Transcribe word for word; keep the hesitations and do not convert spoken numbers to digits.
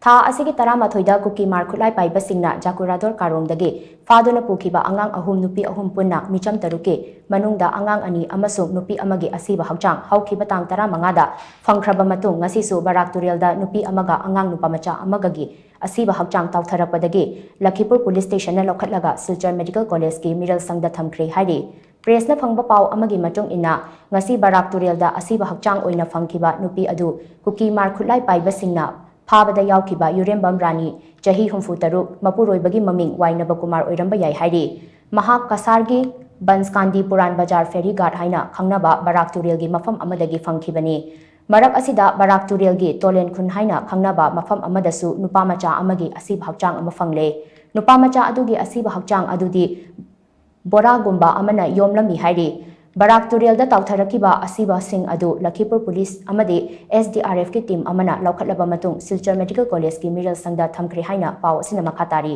ꯊꯥ ꯑꯁꯤꯒꯤ ꯇꯔꯥꯃꯥꯊꯣꯏꯗ ꯀꯨꯀꯤꯃꯥꯔ ꯈꯨꯠꯂꯥꯏ ꯄꯥꯏꯕꯁꯤꯡꯅ ꯖꯥꯀꯨꯔꯥꯗꯣꯔ ꯀꯥꯔꯣꯡꯗꯒꯤ ꯐꯥꯗꯨꯅ ꯄꯨꯈꯤꯕ ꯑꯉꯥꯡ ꯑꯍꯨꯝ, ꯅꯨꯄꯤ ꯑꯍꯨꯝ ꯄꯨꯟꯅ ꯃꯤꯆꯝ ꯇꯔꯨꯛꯀꯤ ꯃꯅꯨꯡꯗ ꯑꯉꯥꯡ ꯑꯅꯤ ꯑꯃꯁꯨꯡ ꯅꯨꯄꯤ ꯑꯃꯒꯤ ꯑꯁꯤꯕ ꯍꯛꯆꯥꯡ ꯍꯧꯈꯤꯕ ꯇꯥꯡ ꯇꯔꯥꯃꯉꯥꯗ ꯐꯪꯈ꯭ꯔꯕ ꯃꯇꯨꯡ, ꯉꯁꯤꯁꯨ ꯕꯔꯥꯛ ꯇꯨꯔꯦꯜꯗ ꯅꯨꯄꯤ ꯑꯃꯒ ꯑꯉꯥꯡ ꯅꯨꯄꯥ ꯃꯆꯥ ꯑꯃꯒꯒꯤ ꯑꯁꯤꯕ ꯍꯛꯆꯥꯡ ꯇꯥꯎꯊꯔꯛꯄꯗꯒꯤ ꯂꯈꯤꯄꯨꯔ ꯄꯨꯂꯤꯁ ꯁ꯭ꯇꯦꯁꯟꯅ ꯂꯧꯈꯠꯂꯒ ꯁꯤꯜꯆꯔ ꯃꯦꯗꯤꯀꯦꯜ ꯀꯣꯂꯦꯖꯀꯤ ꯃꯤꯔꯦꯜ ꯁꯪꯗ ꯊꯝꯈ꯭ꯔꯦ ꯍꯥꯏꯔꯤ꯫ ꯄ꯭ꯔꯦꯁꯅ ꯐꯪꯕ ꯄꯥꯎ ꯑꯃꯒꯤ ꯃꯇꯨꯡ ꯏꯟꯅ, ꯉꯁꯤ ꯕꯔꯥꯛ ꯇꯨꯔꯦꯜꯗ ꯑꯁꯤꯕ ꯍꯛꯆꯥꯡ ꯑꯣꯏꯅ ꯐꯪꯈꯤꯕ ꯅꯨꯄꯤ ꯑꯗꯨ ꯀꯨꯀꯤꯃꯥꯔ ꯈꯨꯠꯂꯥꯏ ꯄꯥꯏꯕꯁꯤꯡꯅ ꯐꯥꯕꯗ ꯌꯥꯎꯈꯤꯕ ꯌꯨꯔꯦꯝꯕꯝ ꯔꯥꯅꯤ, ꯆꯍꯤ ꯍꯨꯝꯐꯨ ꯇꯔꯨꯛ, ꯃꯄꯨꯔꯣꯏꯕꯒꯤ ꯃꯃꯤꯡ ꯋꯥꯏꯅꯕ ꯀꯨꯃꯥꯔ ꯑꯣꯏꯔꯝꯕ ꯌꯥꯏ ꯍꯥꯏꯔꯤ꯫ ꯃꯍꯥꯛ ꯀꯁꯥꯔꯒꯤ ꯕꯟꯁꯀꯥꯟꯗꯤ ꯄꯨꯔꯥꯟ ꯕꯖꯥꯔ ꯐꯦꯔꯤ ꯒꯥꯔꯗ ꯍꯥꯏꯅ ꯈꯪꯅꯕ ꯕꯔꯥꯛ ꯇꯨꯔꯦꯜꯒꯤ ꯃꯐꯝ ꯑꯃꯗꯒꯤ ꯐꯪꯈꯤꯕꯅꯤ꯫ ꯃꯔꯛ ꯑꯁꯤꯗ ꯕꯔꯥꯛ ꯇꯨꯔꯦꯜꯒꯤ ꯇꯣꯂꯦꯟ ꯈꯨꯟ ꯍꯥꯏꯅ ꯈꯪꯅꯕ ꯃꯐꯝ ꯑꯃꯗꯁꯨ ꯅꯨꯄꯥ ꯃꯆꯥ ꯑꯃꯒꯤ ꯑꯁꯤꯕ ꯍꯛꯆꯥꯡ ꯑꯃ ꯐꯪꯂꯦ꯫ ꯅꯨꯄꯥ ꯃꯆꯥ ꯑꯗꯨꯒꯤ ꯑꯁꯤꯕ ꯍꯛꯆꯥꯡ ꯑꯗꯨꯗꯤ ꯕꯣꯔꯥꯒꯨꯝꯕ ꯑꯃꯅ ꯌꯣꯝꯂꯝꯃꯤ ꯍꯥꯏꯔꯤ꯫ ꯕꯔꯥꯛ ꯇꯨꯔꯦꯜꯗ ꯇꯥꯎꯊꯔꯛꯈꯤꯕ ꯑꯁꯤꯕꯁꯤꯡ ꯑꯗꯨ ꯂꯈꯤꯄꯨꯔ ꯄꯨꯂꯤꯁ ꯑꯃꯗꯤ ꯑꯦꯁ ꯗꯤ ꯑꯥꯔ ꯑꯦꯐꯀꯤ ꯇꯤꯝ ꯑꯃꯅ ꯂꯧꯈꯠꯂꯕ ꯃꯇꯨꯡ ꯁꯤꯜꯆꯔ ꯃꯦꯗꯤꯀꯦꯜ ꯀꯣꯂꯦꯖꯀꯤ ꯃꯤꯔꯦꯜ ꯁꯪꯗ ꯊꯝꯈ꯭ꯔꯦ ꯍꯥꯏꯅ ꯄꯥꯎ ꯑꯁꯤꯅ ꯃꯈꯥ ꯇꯥꯔꯤ꯫